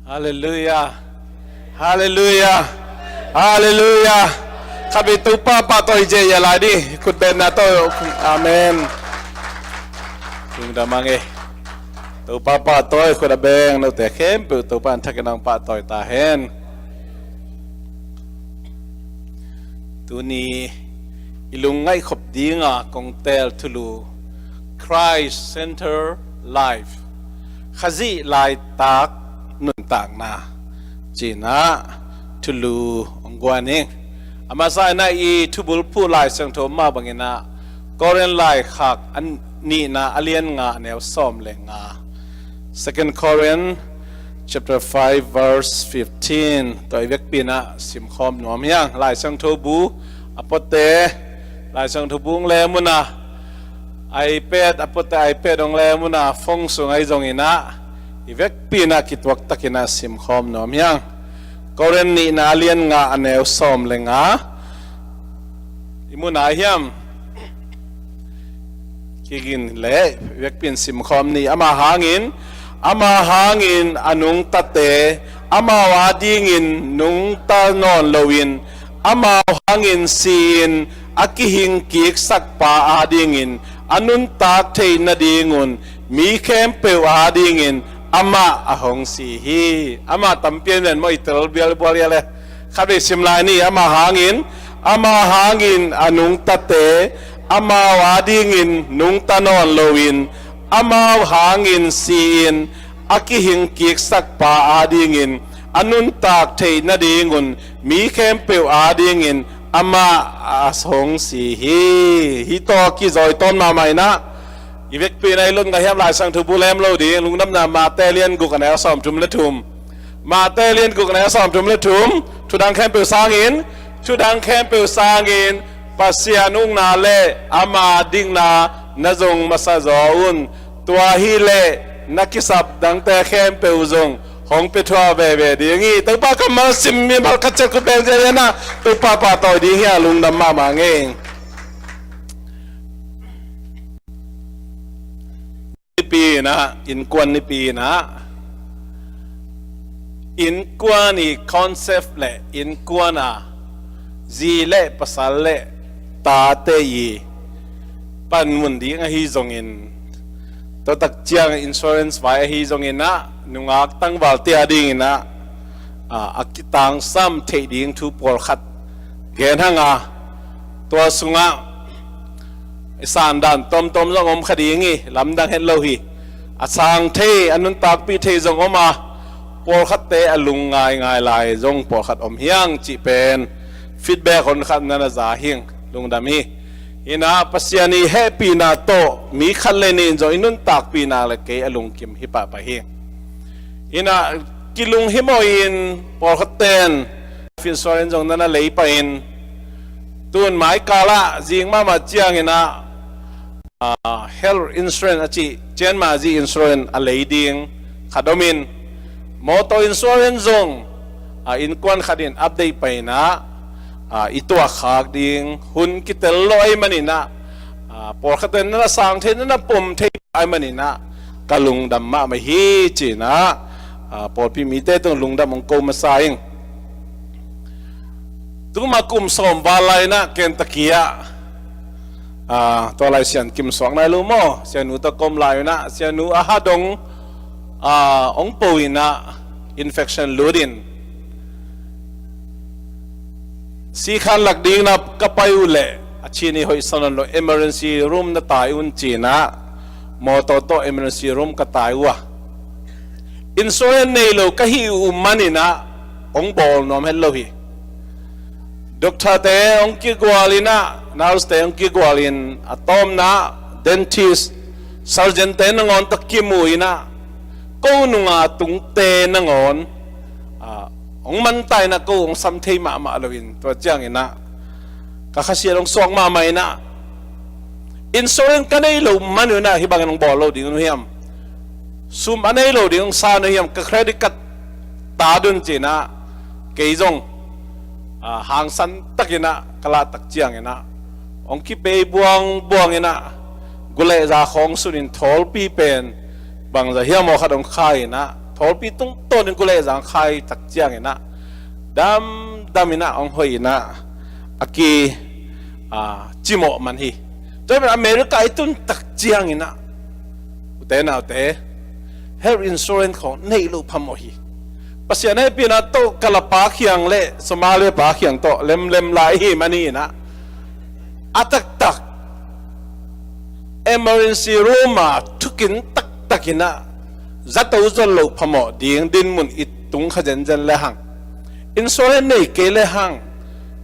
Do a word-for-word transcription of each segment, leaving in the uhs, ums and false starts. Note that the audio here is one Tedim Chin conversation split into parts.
Halleluiah. Halleluiah. Halleluiah. Khat vei Topa pahtawi ziahziah lai dih. Khut bengna tawh. Amen. Lungdam a ngei. Topa pahtawi khut a beng note khempeuh Topa in thakin hong pahtawi ta hen. Tuni i lungngaih khop dinga kong teel thulu Christ Center Life, Khazih laitak nuntakna, ci-in ah thulu hong guan ing. A masa in ah i thubulphuh Lai Siangtho mah bangin ah Korin laikhak a nihna a lian nga a neu sawm le nga. Second Corinth chapter five verse fifteen. Tua i vekpi in ah simkhawm nuam hi hang. Lai Siangtho bu a puate, Lai Siangtho bu hong lem un ah, iPad a puate iPad hong lem un ah, phone sung ahi zongin ah i vekpi in ah kituak takin ah simkhawm nuam hi hang. Korin nihna a lian nga a neu sawm le nga. I mu nai hiam? Kigin leh, vekpi in simkhawm ni. Amah hangin, amah hangin a nungtate, amau adingin nungta nawn loin, amau hangin si-in a kihingkiksak pa adingin a nuntak theih nadingun mi khempeuh adingin amah a hong si hi. Amah tampi a nen maw, i tel bialbual ia le. Khat vei sim lai ni. Amah hangin, amah hangin a nungtate, amau adingin nungta nawn loin, amau hangin si-in a kihingkiksak pa adingin a nuntak theih nadingun mi khempeuh adingin amah a hong si hi. Hih tawh kizawi tawn mahmah in ah i vekpi in ah i lungngaihnop Lai Siangtho bu lem lo ding. Lungdamna Mate lian guk a neu sawmthum le thum. Mate lian guk a neu sawmthum le thum. Thudang khempeuh sangin, thudang khempeuh sangin Pasian ukna le ama dikna na zong masa zaw un. Tua hileh na kisap dangte khempeuh zong hong pia thuah veve ding hi. Topa kammal sim mimal khat ciat khut beng ziahziah in ah Topa pahtawi ding hi a, lungdam mahmah ngei. Nipi in ah, innkuan nipi in ah, innkuan i concept le innkuan a zi le pasal le tate i panmun ding ahi zongin, tua tak ciang insurance vai ahi zongin ah, nungak tangvalte adingin ah, a, a kitangsam theih ding thu pawlkhat gen hang a, tua sungah i sandan tomtom zong om kha ding hi, lamdang het lo hi. A sang thei, a nuntakpih thei zong om a, pawlkhatte a lung ngaingai lai zong pawlkhat om hi hang cih pen feedback hon khat na na za hi hang, lungdam hi. Hi in ah Pasian i hehpihna tawh mi khat le nih in zong i nuntakpihna le kei a lungkim hi pahpah hi. Hi in ah kilunghimawh in pawlkhatte in life insurance zong na na lei pah in, tun maikal ah zing mahmah ciangin ah, ah, health insurance a cih cianma zi insurance a lei ding khat om in, motor insurance zong, ah, innkuan khat in update pah in ah, ah, i tuahkhak ding hun kitel lo ahih manin ah, ah, pawlkhatte na na sang thei, na na pom thei ahih manin ah ka lungdam mahmah hi ci-in ah, ah, pawlpi mite tung lungdam hong ko masa ing. Tuma kum sawm val lai in ah Kentucky ah, ah, tua lai Sian Kim suak nai lo maw, Sianu tawh ka om lai un ah, Sianu a ha dong, ah, hong po in ah infection lut in, sikhan lak ding na ka pai uh leh a chin i hoihsa nawn lo, emergency room na tai un ci-in ah motor tawh emergency room ka tai uh a, insurance nei lo ka hih uh manin ah hong bawl nuam het lo hi. Doctor te hong kigual in ah, nurse te hong kigual in, a tawpna dentist, surgeon te nangawn tawh kimu in ah, ko nunga tungte nangawn, ah, hong manta in ah, ko hong sam thei mahmah lo in, tua ciangin ah ka khasiat hong suak mahmah in ah, insurance ka nei loh man un ah hih bangin hong bawl lo ding uh hiam? Sum a nei lo ding hong san uh hiam? Ka credit card tat un ci-in ah kei zong, ah, hangsan takin ah ka lah tak ciangin ah hong kipei buangbuang in ah, gulehza khawng sun in thawlpi pen bangzah hiam aw khat hong khai in ah, Pawlpi tungtawnin kuleh zangkhai tak cianginah damdaminah hong hoihinah a ki, a, cimawh man hi. Tua hi America i tun tak cianginah ute naute, health insurance khawng neih loh phamawh hi. Pasian hehpihna tawh Kalapa khiang le Somalia pa khiang tawh lemlem lai hi man hinah a taktak emergency room ah thukin taktakinah zato zon loh phamawh ding dinmun i tung kha zenzen le hang, insurance nei kei le hang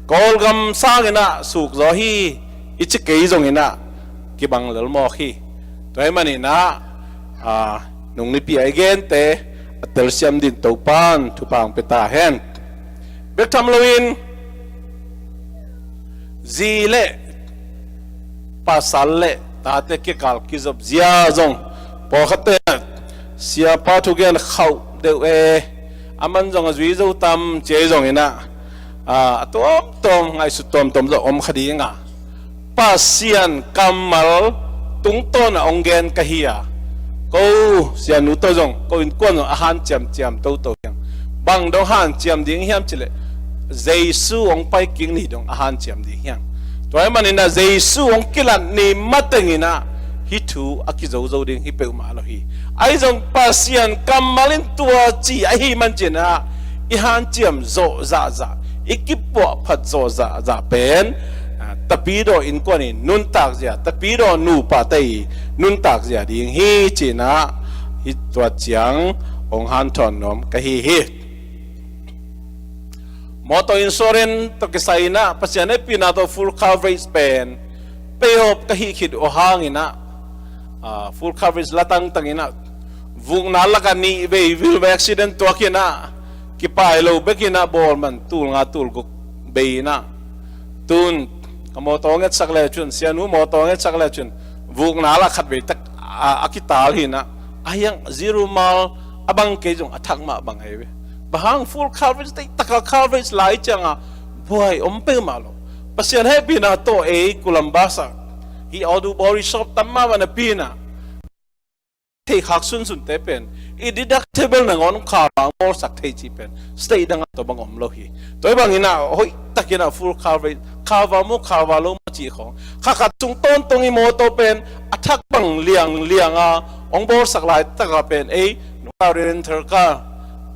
Kawlgam sanginah sukzaw hi i ci kei zonginah kibang lelmawk hi. Tua hi maninah, a, nung nipi a i gente a telsiam din Topan thupha hong pia ta hen. Bek tham loin zi le pasal le tate kikal kizop zia zong pawlkhatte siapa thugen khauh deuh e, a man zong a zui zo tam ci ei zonginah, a, a tuamtuam ngaihsut tuamtuam zong om kha dinga Pasian kammal tungtawn a hong gen ka hi a, ko sianu tawh zong ko innkuan zong a hanciam ciam toto hiang. Bang dong hanciam ding hiam cileh Jesu hong pai kik ni dong a hanciam ding hiang. Tua hi maninah Jesu hong kilat ni matenginah hih thu a kizozo ding hi peuhmah lo hi. Ahi zong Pasian kammal in tua ci ahi man cinah i hanciam zawh zahzah, i kipuahphat zawh zahzah pen, a, tapidaw innkuan i nuntak zia, tapidaw nupate i nuntak zia ding hi cinah hih tua ciang hong hanthawn nuam ka hi hi. Motor insurance tawh kisai inah Pasian hehpihna tawh full coverage pen pay off ka hih khit uh hanginah, a, full coverage la tangtanginah vukna lakah nih vei vilvei accident tuakinah kipai lo bekinah bawlman tul nga tul guk bei inah tun ka mawtaw ngetsak le cun, sianu mawtaw ngetsak le cun vukna lah khat vei tak a, a kital hinah a hiang zero mal a bang kei zong a thak mah bang ei ve. Bang hang full coverage, teihtaka coverage lai cianga buai om peuhmah lo. Pasian hehpihna tawh ei Columbus ah hih auto body shop tam mahmah napi inah theikhak sunsunte pen i deductible nangawn kharva bawlsak thei cih pen state dangah tua bang om lo hi. Tua hi banginah hoihtakinah full coverage, kharva maw kharva lo maw cih khawng kha khat sung tawntawng i mawtaw pen a thak bang lianglianga hong bawlsak laitaka pen ei nungau renter ka,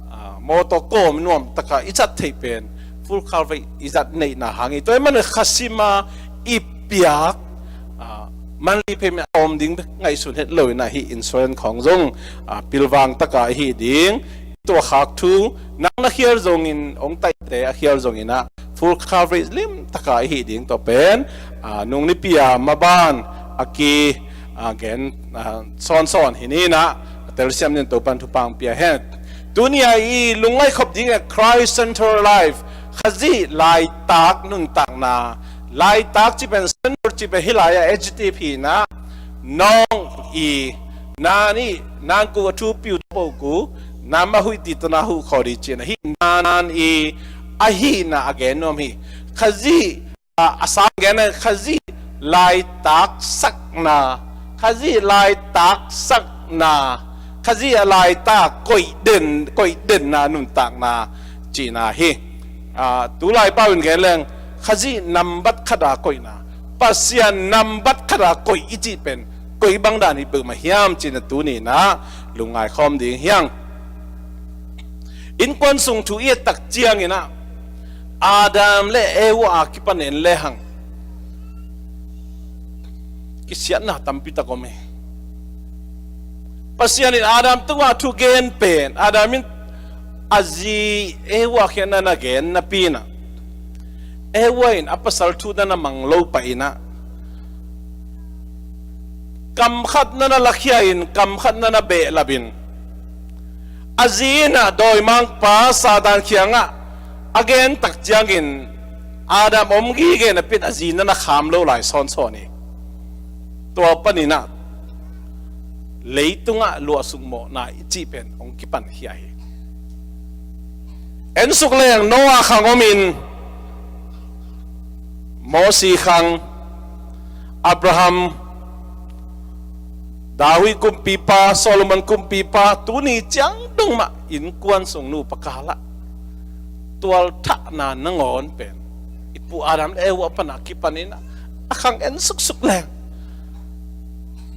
a, mawtaw kawm nuamtaka i zat theih pen full coverage i zat neihna hang hi. Tua hi man khasima i piak, a, monthly payment a om ding bek ngaihsun het loinah hih insurance khawng zong, a, pilvang taka i hih ding. Tua khak thu nang na khial zongin hong taihte a khial zonginah full coverage limtaka i hih ding tawh pen, a, nung nipi a maban a ki, a, gen, a, sawnsawn hi ninah a telsiam nin Topan thupha hong pia hen. Tuni a i lungngaih khop ding a Christ Center Life, Khazih laitak nuntakna. Laitak cih pen center cih pen hih lai-ah adjective hinah nawng i nan i nan ku a thu piu poku nan mah huih ti tana huh khaw di cinah hih nan i a hihna a gen nuam hi. Khazih a, a sang gen a Khazih laitak sakna, Khazih laitak sakna, Khazih a laitak koih den, koih denna nuntakna cihna hi. A, tu laipau in gen leng Khazih nambat khata koihna, Pasian nambat khata koih i cih pen koih bang dan hi peuhmah hiam cihna tuninah lungngai khawm ding hiang. Innkuan sung thu i et tak cianginah Adam le Eva a kipan en lehang kisiatna tampi tak om hi. Pasian in Adam tungah thu gen pen Adam in a zi Eva khiatna na gen napi inah Eva in a pasal thu na na mang lo pah inah kam khat na na lakhia in kam khat na na behlap in a zi inah dawimangpa Satan khiangah a gen tak ciangin Adam om gige napi in a zi na na kham lo lai sawnsawn hi. Tua paninah leitungah luahsuk mawhna i cih pen hong kipan khia hi. Ensuk leng Noah khang omin Mosi khang, Abraham, David kumpipa, Solomon kumpipa, tuni ciang dong mah innkuan sung nupa kal ah tualthahna nangawn pen i pu Adam le Eva pana kipanin a khang en suksuk leng,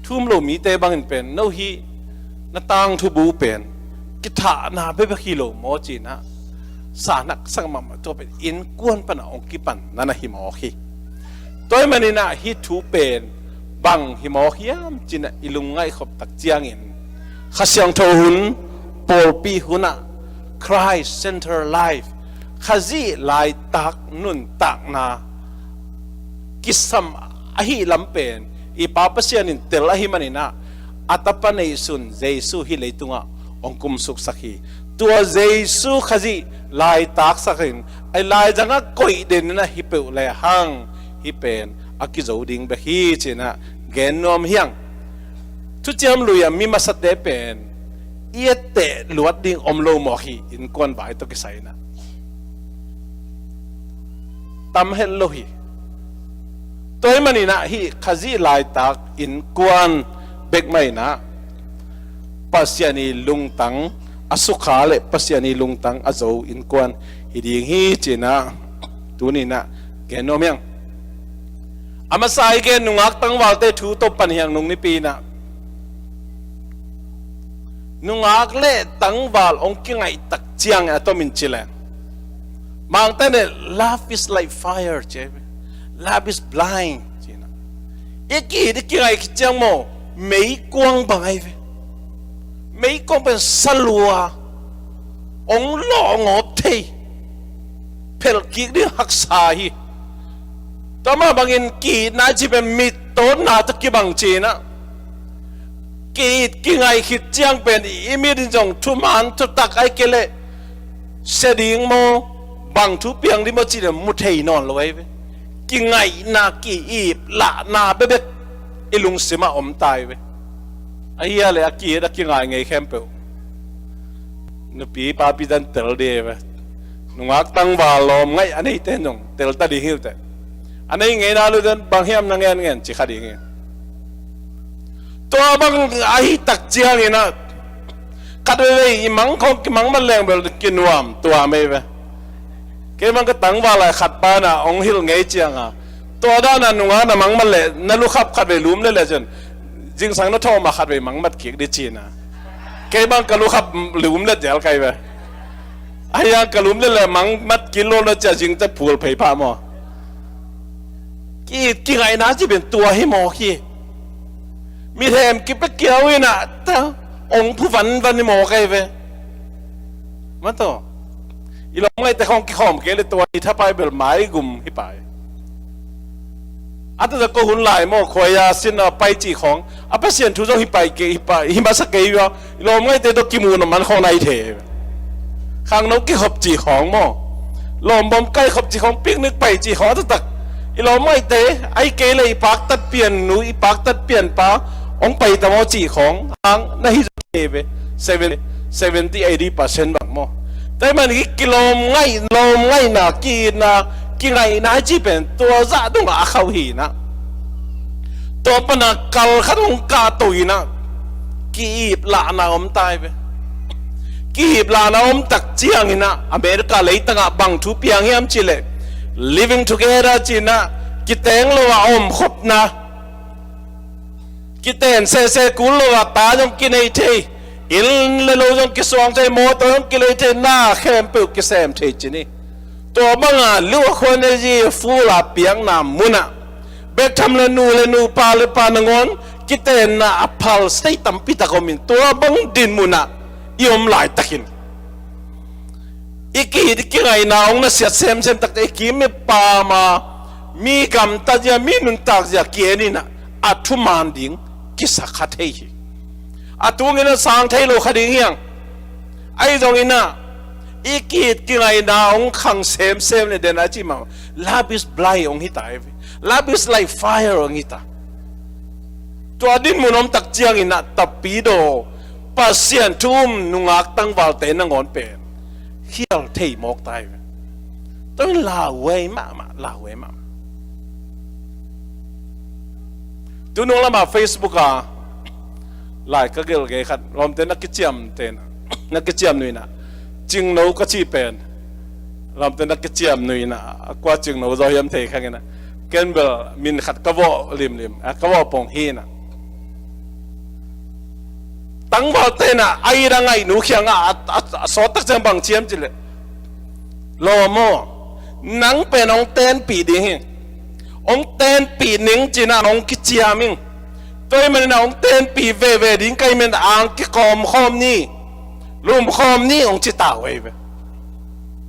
thu um lo mite bangin pen no hih na tangthu bu pen kithahna bekbek hi lo maw ci-in ah sa nak sak mahmah, tua pen innkuan pana hong kipan na na hi mawk hi. Tua ahih manin ah hih thu pen bang hi mawk hiam ci-in ah i lungngaih khop tak ciangin Kha Siangtho hun, pawlpi hun ah Christ Center Life, Khazih laitak nuntakna kisam ahih lam pen i Pa Pasian in tel ahih manin ah a tapa neihsun Jesu hih leitungah hong kumsuksak hi. Tua Jesu Khazih laitaksak in a laizang ah koih den in ah hi peuh lehang hih pen a kizo ding bek hi ci-in ah gen nuam hi hang. Thuciam Lui ah mi masate pen i etteh luat ding om lo mawk hi, innkuan vai tawh kisai in ah tam het lo hi. Tua ahih manin ah hih Khazih laitak innkuan bek mah in ah Pasian i lungtang a sukha le Pasian i lungtang a zo innkuan hi ding hi ci-in ah tuni-in ah gen nuam hi hang. A masa i gen nungak tangvalte thu tawh pan hi hang nung nipi in ah. Nungak le tangval hong kingaih tak ciangin a tomin ci leng, Mangte in love is like fire ci, love is blind ci-in ah. I ki-it i kingaih khit ciang maw meikuang bang ahi ve. Meikuang pen sa lua, hong lawh ngawp thei, phelh kik ding haksa hi. Tua mah bangin ki-itna ci pen mittawnna tawh kibang ci-in ah ki-it kingaih khit ciang pen i mit in zong thuman thutak ahih kei leh sia ding maw, bang thu piang ding maw cih leh mu thei nawn lo ahi ve. Kingaihna, ki-ip lahna bekbek i lungsim ah om ta hi ve. Ahi a leh a ki-it a kingai ngei khempeuh nupi papi dan tel ding hi ve. Nungak tangval lawm ngaih a neite in zong tel ta ding hi uh teh. A nei ngeina lua dan bang hiam na ngen ngen ci kha ding hi. Tua bang ahi tak ciangin ah khat veivei i mang khawng kimang mat leng bel kinuam tuam ahi ve. Kei bang ka tangval lai khat pa in ah hong hilh ngei ciang a, tua dan a nungak na mang mat leh na lukhap khat vei lum leh leh cin zingsang na thawh mah khat vei mang mat kik ding ci-in ah. Kei bang ka lukhap lum leh zel kai ve. Ahi hang ka lum leh leh mang mat kik lo na ci-a zingte phul phei pah maw. Ki-it kingaihna ci pen tua hi mawk hi. Mithem kipia kiau in ah ta hong phu vanvan hi mawk ahi ve. Mah tawh i lawm ngaihte khawng kikhawm kei leh tua ni thapai bel maigum hi pai. A taktak ko hun lai maw, khuaia sin a pai cih khawng a Pasian thu zong hi pai kei, hi pai, hi masa kei uh a, i lawm ngaihte tawh kimuhna man khawng na hi thei. Khangno kikhop cih khawng maw, lawmbawm kaikhop cih khawng, picnic pai cih khawng a taktak i lawm ngaihte, ahih kei leh i paktat piannu, i paktat pianpa hong pai ta maw cih khawng hang na hi thei ve. Seven, seventy, eighty percent bang maw. Tua ahih manin kilawm ngaih, lawm ngaihna, ki-itna, kingaihna hi cih pen tua zah dongah a khauh hi in ah. Tua pana kal khat hong kahto in ah ki-ip lahna om ta hi ve. Ki-ip lahna om tak ciangin ah America leitangah bang thu piang hiam cih leh living together ci-in ah kiteng lo a omkhopna. Kiten sehseh kul lo a ta zong kinei thei, inn le lo zong kisuang thei, mawtaw zong kilei thei, na khempeuh kisem thei ci ni. Tua banga liu a khuan ei zi full a piakna munah bek tham le nu le nu, pa le pa nangawn kitenna a phal sei tampi tak om in, tua bang din munah i om laitakin i ki-it i kingaihna hong nasiat semsem takte i kim i pam a, mi gamtat zia, mi nuntak zia ki-en in ah a thuman ding kisa kha thei hi. A tungin a sang thei lo kha ding hi hang. Ahi zongin ah i ki-it kingaihna hong khang semsem le den a ci mah, love is blind hong hi ta hi ve. Love is like fire hong hi ta. Tua din mun om tak ciangin ah tapidaw Pasian thu um nungak tangvalte nangawn pen khial thei mawk ta hi ve. Tua in lauhuai mahmah, lauhuai mahmah. Tunung lamah Facebook ah Lai ka gelh gei khat, lawmte na kiciam te na, na kiciam nuina, Cingno ka ci pen, lawmte na kiciam nuina, a kua Cingno zaw hiam thei khang ina, ken bel min khat ka vawh limlim, a ka vawh pong hi na. Tangvalte na a ira ngaih nu khiangah a, a, a sawt tak ciang bang ciam cileh, lawm aw, nang pen hong tenpih ding hi. Hong tenpih ning cina hong kiciam ing. Tua ahih manin ah hong tenpih veve ding ka hih manin ang kikawmkhawm ni, lumkhawm ni hong ci ta uh ahi ve.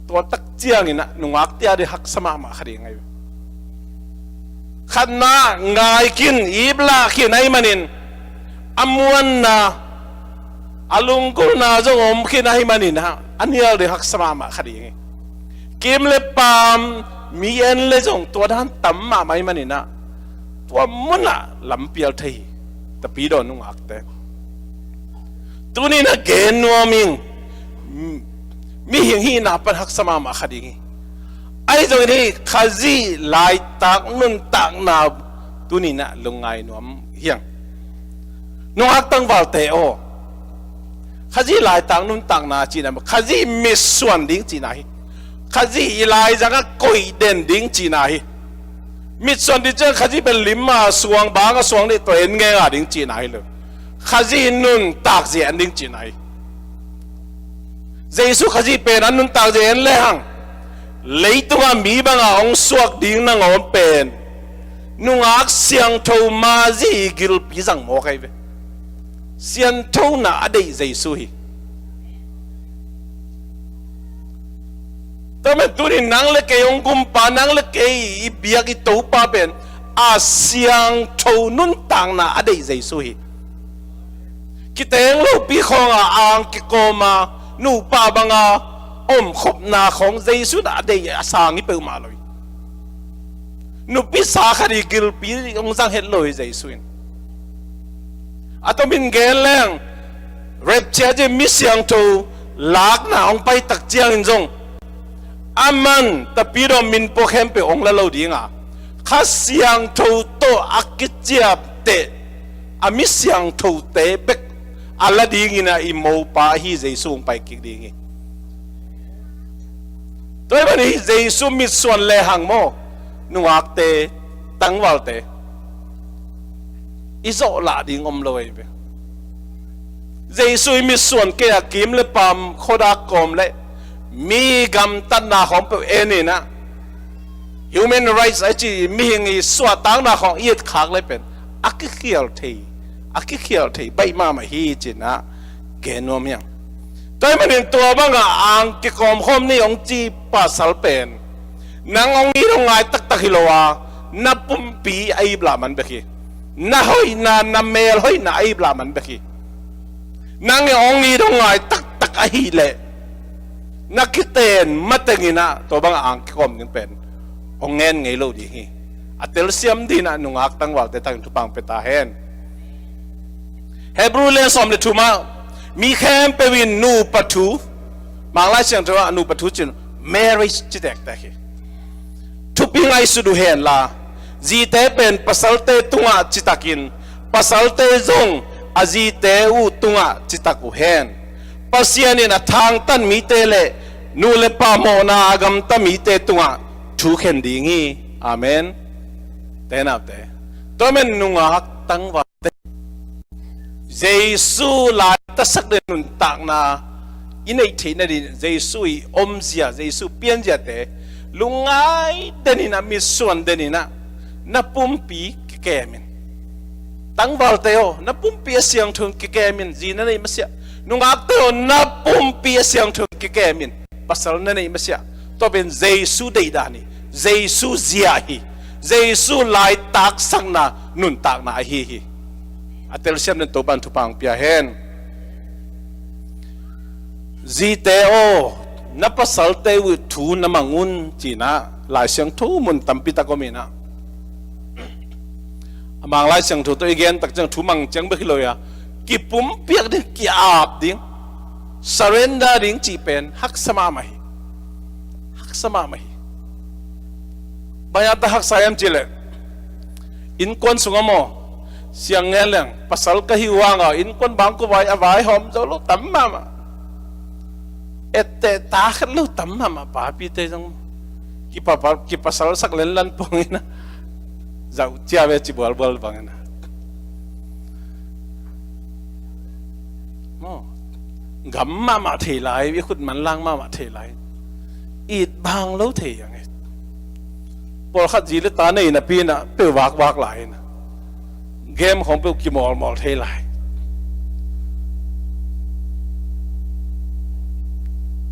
Tua tak ciangin ah nungakte a ding haksa mahmah kha ding ahi ve. Khatna ngai khin, iplah khin ahih manin a muanna, a lunggulhna zong om khin ahih manin ah a nial ding haksa mahmah kha ding hi. Kim le paam, mi en le zong tua dan tam mahmah ahih manin ah tua munah lampial thei hi. Tapidaw nungakte, tuni na gen nuam ing. Mihing hihna pan haksa mahmah kha ding hi. Ahi zongin hih Khazih laitak nuntakna tuni na lungngai nuam hi hang. Nungak tangvalte aw, Khazih laitak nuntakna cihna, Khazih mitsuan ding cihna hi. Khazih i laizang a koih den ding cihna hi. Mitsuan ding ciang Khazih pen lim a suang, bang a suang nih tua en ngenga ding cihna hi lo. Khazih nuntak zia en ding cihna hi. Jesu Khazih pen a nuntak zia en lehang, leitungah mi banga hong suak ding nangawn pen nungak siangtho mazi gilpi zang mawk ahi ve. Sianthona a deih Jesu hi. Tua men tuni nang le kei hong gumpa, nang le kei i biak i Topa pen a siangtho nuntakna a deih Jesu hi. Kiteng lopi khawnga ang kikawma nupa banga omkhopna khawng Jesu in a deih a sang hi peuhmah lo hi. Nupisa khat i gilpi hong zang het lo hi Jesu in. A tomin gen leng, rapture ci mi siangtho lakna hong paitak ciangin zong aman tapidaw minpua khempeuh hong la lo dinga, Kha Siangtho tawh a kiciapteh a mi siangthote bek a la dingin a i mopa ahi Jesu hong pai kik ding hi. Tua ahih manin Jesu mitsuan lehang maw, nungakte, tangvalte, i zawh lah ding om lo ahi ve. Jesu i mitsuan kei a kim le paam khuadak kawm le mi gamtatna khawng peuh en in ah, human rights a ci mihing i suahtakna khawng i etkhak le pen a kikhial thei, a kikhial thei baih mahmah hi ci-in ah gen nuam hi hang. Tua ahih manin tua banga ang kikawmkhawm ni hong ci pasal pen nang hong it hong ngai taktak hi lo a, na pumpi a iplah man bek hi. Na hoihna, na mel hoihna a iplah man bek hi. Nang hong it hong ngai taktak ahih leh na kiten matengin ah tua banga ang kikawm ding pen hong ngen ngei lo ding hi. A telsiam dingin ah nungak tangvalte tangin thupha hong pia ta hen. Hebrew lian sawm le thum ah, mi khempeuh in nupa thu, Manglai Siangtho ah nupa thu cin marriage ci tektek hi. Thupi ngaihsut uh hen la, zite pen pasalte tungah citakin, pasalte zong a zite uh tungah citak uh hen. Pasian in a thangtan mite le nu le pa mawhna a gamta mite tungah thu khen ding hi. Amen. Tenapte, tua men nungak tangval Jesu laitasak le nuntakna i neih theih nadingin Jesu i omzia, Jesu pianziate lungngai denin ah, mitsuan denin ah na pumpi kikem in. Tangvalte aw, na pumpi a siangtho in kikem in, zi na neih masiah. Nungakte aw, na pumpi a siangtho in kikem in. Pasal na neih masiah. Tua pen Jesu deihdan hi. Jesu zia hi. Jesu laitaksakna nuntakna ahi hi. A telsiam den Topan thupha hong pia hen. Zite aw, na pasalte uh thu na mang un, ci-in ah Lai Siangtho mun tampi tak om in ah, a Manglai Siangtho tawh i gen tak ciang thu mang ciang bek hi lo a, kipumpiak ding, ki-ap ding, surrender ding cih pen haksa mahmah hi. Haksa mahmah hi. Bang hangin a haksa hiam cih leh, innkuan sungah maw, Siang ngen leng, pasal ka hi uh hang a, innkuan bangkua vai, a vaihawm zo lo tam mahmah. Etteh ta khat lo tam mahmah, papite zong. Kipa-, kipasalsak lenlan pong in a. Zauh cia ve ci bualbual bang in a. Maw. Gam mahmah thei lai, i khut manlang mahmah thei lai. It bang lo thei ang e. Pawlkhat zi le ta nei napi in a, peuh vakvak lai in a. Game khong peuh kimawlmawl thei lai.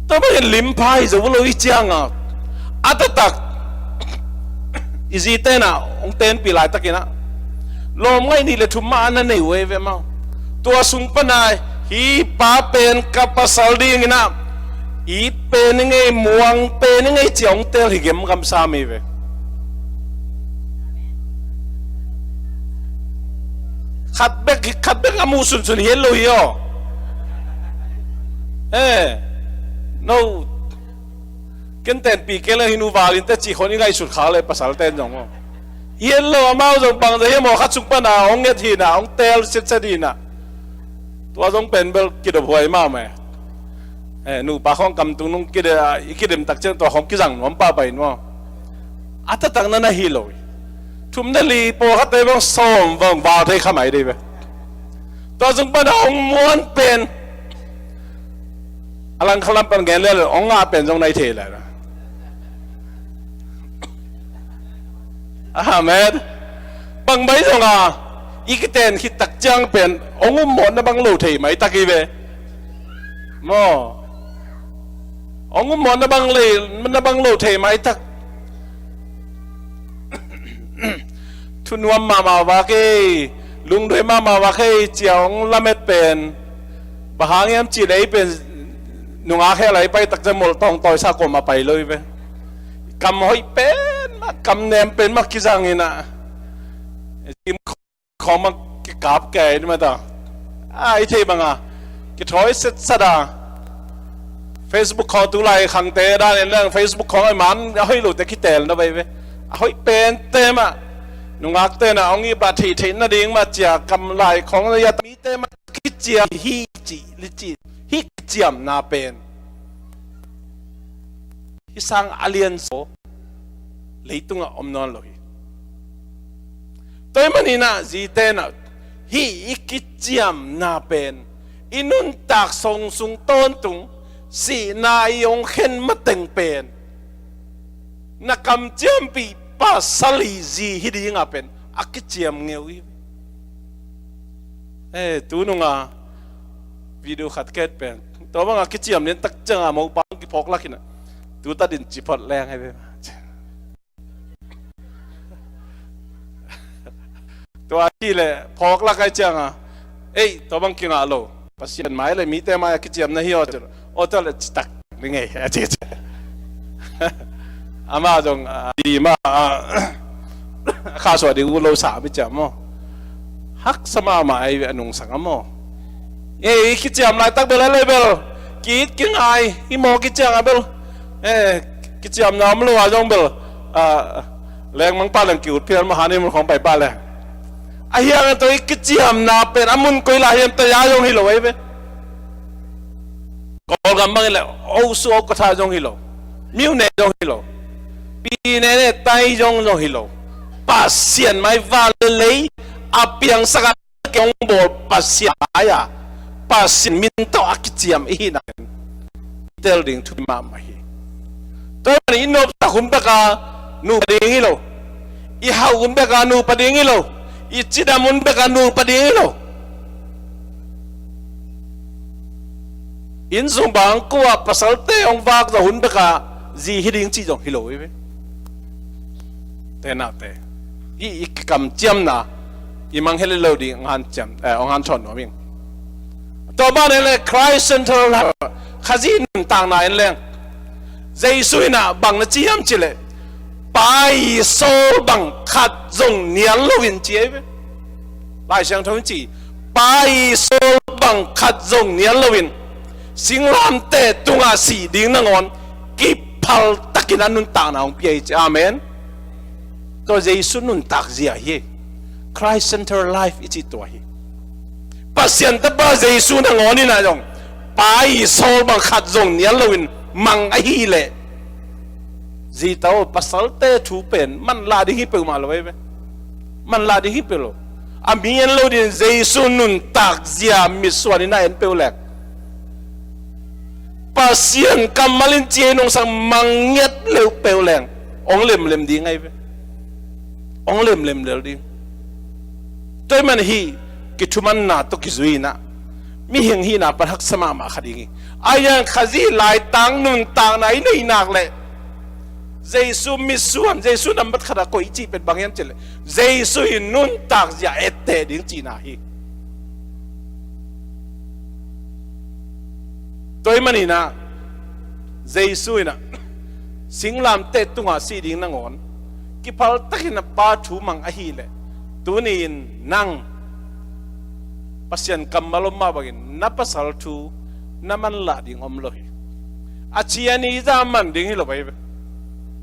Tua bangin lim pha hi zo lo i ciang a, a taktak i zite in a hong tenpih laitakin a, lawm ngaih nih le thum mah a na nei uh ei ve maw. Tua sung pan a, hih pa pen ka pasal ding in a, it pen i ngei, muang pen i ngei ci a hong teel hi gemgam sam hi ve. Khat bek, khat bek a muh sunsun hi lo hi aw. Eh, no. Ken tenpih kei leng hi nu val in teh ci khong i ngaihsut kha le pasal ten zong aw. Hi lo, amau zong bang zah hiam aw, khat sung pan a hong nget hi in a, hong teel setset hi in a. Tua zong pen bel kidop huai mahmah e. Eh, nupa khong kam tung nung kide-, i kidem tak ciang tua khong kizang nuam pahpah in maw. A taktak na na hi lo hi. Thum na li pawlkhatte bang sawm bang val thei kha mai dei ve. Tua zong pan a hong muan pen, a langkhat lam pan gen le hong ngah pen zong nai thei lai. Amen. Bang mai zong a, i kiten khit tak ciang pen hong um mawhna bang lo thei mai tak hi ve. Maw. Hong um mawhna bang le, na bang lo thei mai tak. Thunuam mahmah vak ei, lungdoi mahmah vak ei ci a hong lamet pen. Bang hang hiam cih leh ei pen nungak hel a i pai tak ciang molh tawngtawi sa kuamah pai lo hi ve. Kam hoih pen mah, kam nem pen mah kizang in a. Khong mah kikap kei ni mah ta. A, i thei bang a, kithawi setsat a. Facebook khong tulai khangte dan in leng Facebook khong a man a hoih lote kiteel na vei ve. A hoih pente mah. Nungakte in a hong ip a theihtheih nading mah ci a kam lai khong na yat mite mah kiciam hi cih, li cih, hih kiciamna pen. Hih sang a lian zaw leitungah om nawn lo hi. Tua ahih manin a zite in a hih i kiciamna pen, i nuntak song sung tawntung sihna i hong khen mateng pen, na kamciampih pasal i zi hi ding a pen a kiciam ngeu hi. Eh, tu nung a video khat ka et pen, tua bang a kiciam lian tak ciang a mopa hong kiphawk lak in a, tu ta din ci phot leng hi ve. Tua hi leh phawk lak ai ciang a, ei, tua bang kingah lo. Pasian mai le mite mai a kiciamna hi aw ci lo. Aw, tua le citak ni ngei a ci ci. Amah zong, a, di mah, a, kha suah ding uh lo sa mi ciam maw. Haksa mahmah ei ve a nungsang a maw. Ei, kiciam laitak bel a le bel ki-it kingai hi maw, kiciam a bel. Eh, kiciamna om lo a zong bel, a, lengmang pah leng ki-ut phial maw, honeymoon khong pai pah leng. A hiang a tua i kiciamna pen a mun koi lai hiam ta ya zong hi lo ei ve. Kawlgam bangin le, osu okatha zong hi lo. Miune zong hi lo. Pi nene tai zong zong hi lo. Pasian mai van le lei a piangsak a kong bawl Pasian mai a, Pasian min tawh a kiciam i hihna pen tel ding thupi mahmah hi. Tua i nopsak hun bek a nupa ding hi lo. I hauh hun bek a nupa ding hi lo. I cidam hun bek a nupa ding hi lo. Innsung bangkua pasalte hong vak zawh hun bek a zi hi ding cih zong hi lo hi ve. Tenate, hih i kikamciamna i mangngilh lo ding hong hanciam, eh, hong hanthawn nuam ing. Tua banah le Christ Central Khazih nuntakna in leng Jesu in a bang na ci hiam cih leh, Pa i sawl bang khat zong nial loin ci ahi ve. Lai Siangtho in ci, Pa i sawl bang khat zong nial loin singlamteh tungah sih ding nangawn kiphal takin a nuntakna hong pia hi ci. Amen. Tua Jesu nuntak zia hi. Christ Center Life i cih tua hi. Pasian Tapa Jesu nangawn in ah zong, Pa i sawl bang khat zong nial loin mang ahih leh, zita aw, pasalte thu pen manlah ding hi peuhmah lo ei ve. Manlah ding hi peuh lo. A mi en lo ding, Jesu nuntak zia mitsuan in a en peuh leng, Pasian kammal in ci ei nong sak mang ngiat leuh peuh leng, hong lemlem ding ahi ve. Hong lemlem lel ding. Tua ahih man hih kithumanna tawh kizui in ah, mihing hihna pan haksa mahmah khat ding hi. Ahi zongin Khazih laitang nuntakna i neih nak leh, Jesu mitsuan, Jesu nambat khat a koih i cih pen bang hiam cih leh, Jesu i nuntak zia etteh ding cihna hi. Tua ahih manin ah, Jesu in ah singlamteh tungah sih ding nangawn, kiphaltakin a Pa thu mang ahih leh, tuni-in nang Pasian kammal om mah bangin na pasal thu na manlah ding om lo hi. A ci a ni zah man ding hi lo ahi ve.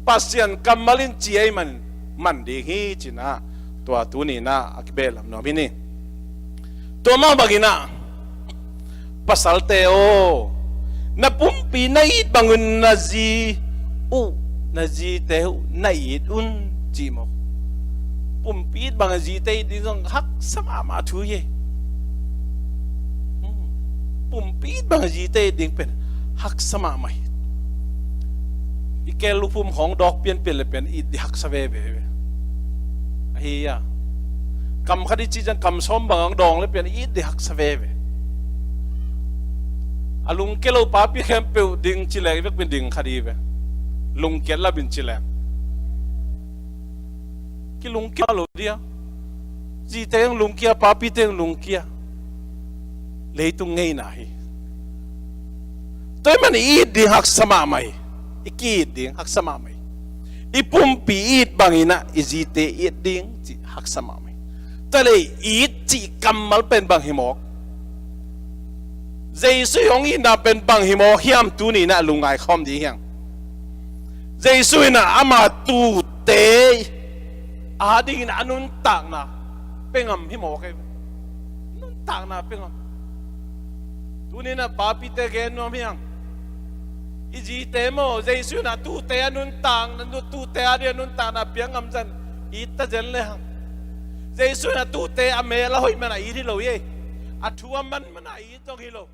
Pasian kammal in ci ahih manin man ding hi ci-in ah, tua tuni-in ah a kibehlap nuam hi ni. Tua mah bangin ah, pasalte aw, na pumpi na it bangin na zi uh, na zite uh na it un, ci maw. Pumpi it bangin zite it ding zong haksa mahmah thu hi. Hmm. Pumpi it bangin zite it ding pen haksa mahmah hi. I keel luphum khawng dawk pianpian le pian it ding haksa veve. Ahi a, kam khat i cih ciang kam sawm bang hong dawng le pian it ding haksa veve. A lungkia lo papi khempeuh ding ci leng i vekpi in ding kha ding ve. Lungkia lam in ci leng kilungkia lo ding a, zite hong lungkia, papite hong lungkia. Leitung ngeina hi. Tua ahih man i it ding haksa mahmah hi. I ki-it ding haksa mahmah hi. I pumpi it bangin ah i zite it ding cih haksa mahmah hi. Tua leh i it cih kammal pen bang hi mawk? Jesu i hong itna pen bang hi mawk hiam, tuni-in ah lungngai khawm ding hi hang. Jesu in ah ama tuute adingin a nuntakna pia ngam hi mawk ei. Nuntakna pia ngam. Tuni-in ah papite gen nuam hi hang. I zite maw, Jesu in ah tuute a nuntakna, tuute ading a nuntakna pia ngam zah in it ta zen le hang. Jesu in ah tuute a mel a hoih man a it hi lo ei. A thu a man man a it zong hi lo.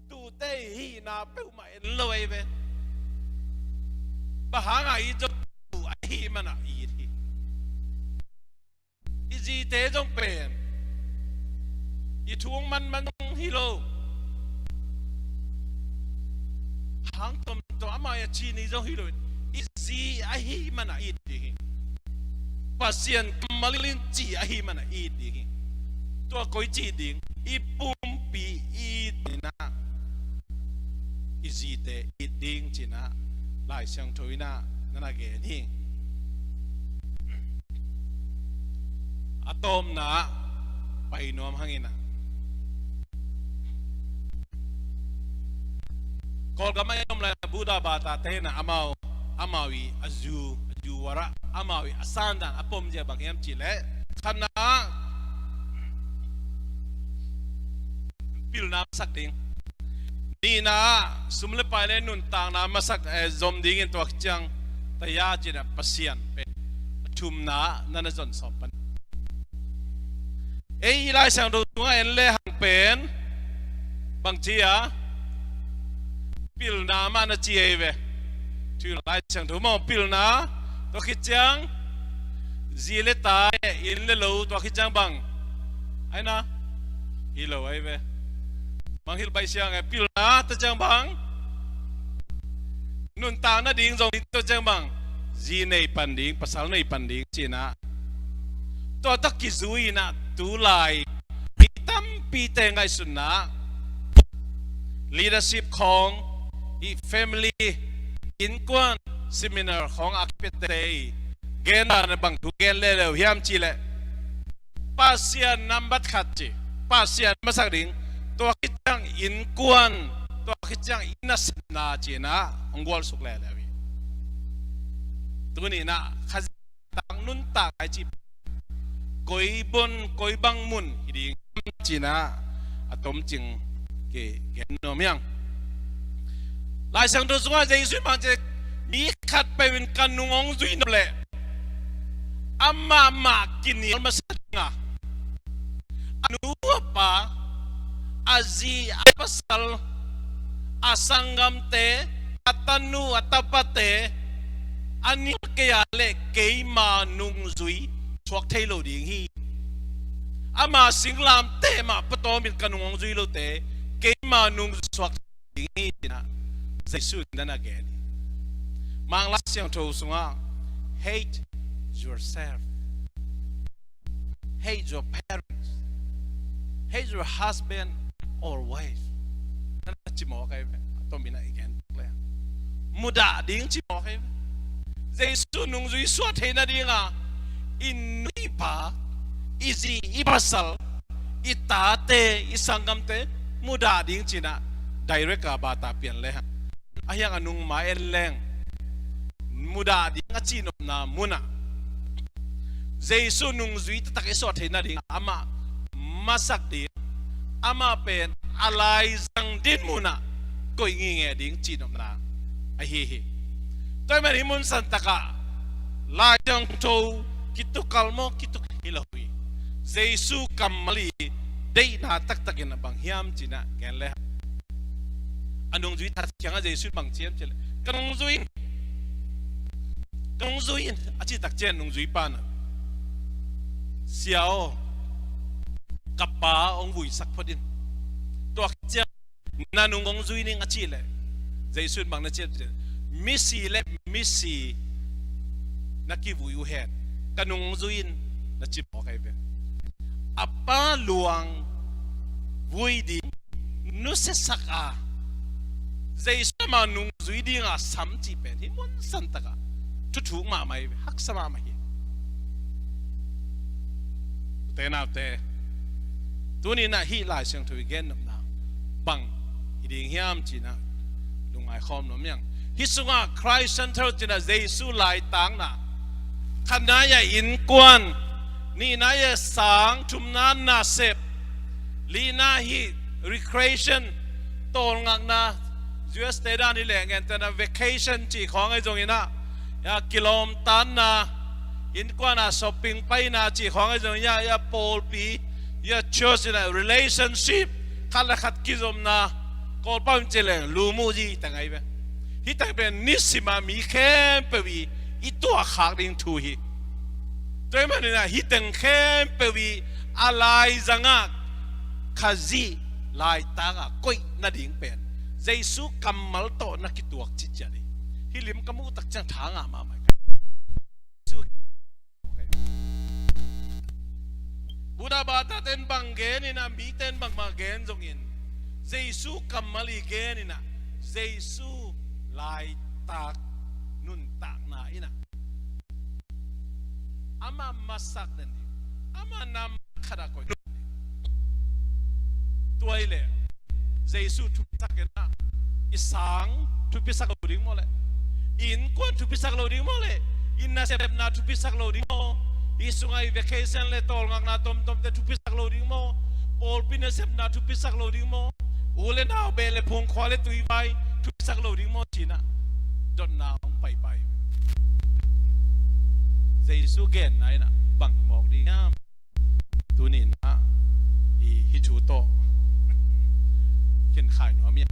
Tuute i hihna peuhmah en lo ei ve. Bang hang a it zong, tu a hih man a it hi. I zite zong pen i thu hong manman zong hi lo. Hang tuamtuam amau a ci ni zong hi lo. I zi ahih man a it ding hi. Pasian kammal in ci ahih man a it ding hi. Tua koi ci ding? I pumpi it ding in ah, i zite it ding ci-in ah Lai Siangtho in ah na na gen hi. A tawpna ah pai nuam hang in ah, Kawlgam ah i om lai-in Buddha bata te in ah amau, amau i a zu, a zu warah, amau i a sandan a pom zia bang hiam cih leh, khatna ah pilna masak ding. Nihna ah sum le pai le nuntakna masak, eh, zom dingin, tua khit ciang taya ci-in ah Pasian pen. A thumna ah na na zon sawm pan. Ei i Lai Siangtho sungah en le hang pen bang ci a, pilna mah na ci ei ve. Thu Lai Siangtho mah pilna, tua khit ciang zi le ta, inn le lo, tua khit ciang bang? Ai na, hi lo ei ve. Bang hilh baih siang e, pilna, tua ciang bang? Nuntak nading zong, tua ciang bang? Zi nei pan ding, pasal nei pan ding ci-in ah. Tua tawh kizui-in ah tu lai mi tampite ngaihsutna ah, leadership khawng, i family, innkuan, seminar khawng a kipiate i genna bang thu gen leleu hiam cih leh, Pasian nambat khat ci, Pasian masak ding, tua khit ciang innkuan, tua khit ciang i nasepna ci-in ah hong gualsuk leuleu hi. Tuni-in ah Khazih tang nuntak ai ci, koi bang, koi bang mun hi ding hiam ci-in ah a tomcing kigen nuam hi ing. Lai Siangtho sungah Jesu in bang ci, mi khatpeuh in ka nung hong zui nop leh amah mah kinial masa ding a, a nu a pa, a zi a pasal, a sanggamte, a tanu a tapate a nial kei a leh keima nungzui suak thei lo ding hi. Ama singlamteh mah patawm in ka nung hong zui lote keima nungzui suak thei lo ding hi ci-in ah Jesu in na gen hi. Mangkam Lai Siangtho sungah hate yourself, hate your parents, hate your husband or wife. Na na ci mawk ahi ve. A tomin ah i gen tuk leh mudah ding ci mawk ahi ve. Jesu nungzui suah theihna dingah i nu i pa, i zi i pasal, i tate, i sanggamte mudah ding ci-in ah direct a bata pian lehang, a hiang a nungma en leng mudah ding a cihnopna munah Jesu nungzui taktak i suah theihna ding amah masak ding, amah pen a laizang dinmun ah koih ngitnget ding cihnopna ahi hi. Tua ahih manin hih mun santakah Lai Siangtho kitukal maw, kitukal hi lo hi. Jesu kammal i deihna taktak in a bang hiam ci-in ah gen lehang, a nungzui tak ciangah Jesu in bang ci hiam cih leh, ka nungzui in, ka nungzui in a cih tak ciang nungzuipa in ah, Sia aw, ka pa hong vuisak phot in. Tua khit ciang na nung hong zui ning a cih leh, Jesu in bang na ci hiam cih leh, misi le misi na kivui uh hen, ka nung hong zui in na ci mawk ahi ve. A pa luang vui ding nusiasak a, Jesu in ama nungzui ding a sam cih pen hih mun santakah thuthuk mahmah hi, haksa mahmah hi. Ute naute, tuni-in ah hih Lai Siangtho i gennopna bang hi ding hiam ci-in ah lungngai khawm nuam ing. Hih sungah Christ Center ci-in ah Jesu laitakna, khatna ah innkuan, nihna ah sang, thumna nasep, lina hih recreation, tawlngakna, U S te dan hi leh gentehna vacation cih khawng ahi zongin ah, ya, kilawmtatna, innkuan ah shopping paina cih khawng ahi zongin ah, ya, pawlpi, ya, church in ah relationship, khat le khat kizopna, Kawlpau in ci leng lumuh zi teng ahi ve. Hih teng pen nisim a mi khempeuh i, i tuahkhak ding thu hi. Tua ahih manin ah hih teng khempeuh i a laizangah Khazih laitakah koih nading pen Jesu kammal tawh na kituak citciat hi. Hih lim ka muh tak ciang tha ngah mahmah. Buddha bata ten bang gen in ah, mi ten bangmah gen zongin, Jesu kammal i gen in ah, Jesu laitak nuntakna in ah, ama masak den ding, ama nam khat ah koih. Tua hi leh Jesu thupisak in ah, i sang thupisak lo ding maw le? I innkuan thupisak lo ding maw le? I nasepna thupisak lo ding maw? I sungah i vacation le tawlngakna tomtomte thupisak lo ding maw? Pawlpi nasepna thupisak lo ding maw? U le nau, beh le phung, khua le tui vai thupisak lo ding maw ci-in ah dotna hong paipai. Jesu genna in ah bang mawk ding hiam? Tuni-in ah i hih thu tawh khenkhai nuam ing,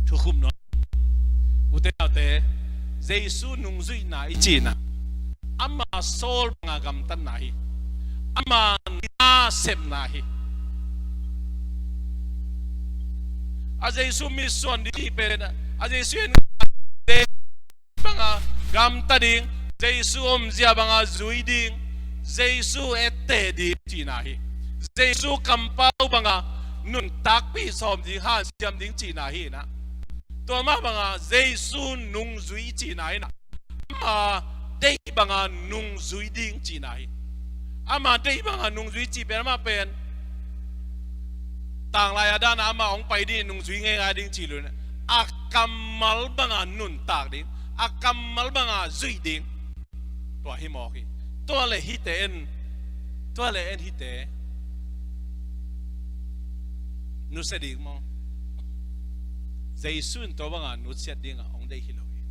thukhum nuam. Ute naute, Jesu nungzuihna i cihna, ama sawl banga gamtatna hi. Ama nasepna hi. A Jesu mitsuan ding cih pen, a Jesu en banga gamta ding, Jesu omzia banga zui ding, Jesu etteh ding cihna hi. Jesu kampau banga nuntakpih sawm ding, hansiam ding cihna hi in ah, tua mah banga Jesu nungzui cihna hi in ah, ama deih banga nungzui ding cihna hi. Ama deih banga nungzui cih pen amah pen tanglai a dana amah hong pai ding, nungzui ngeingai ding cih lo in ah, a kammal banga nuntak ding, a kammal banga zuih ding. Tua hi mawk hi. Tua le hihte in Tua le en hite nusia ding maw? Jesu in tua banga nusiat dinga hong deih hi lo hi.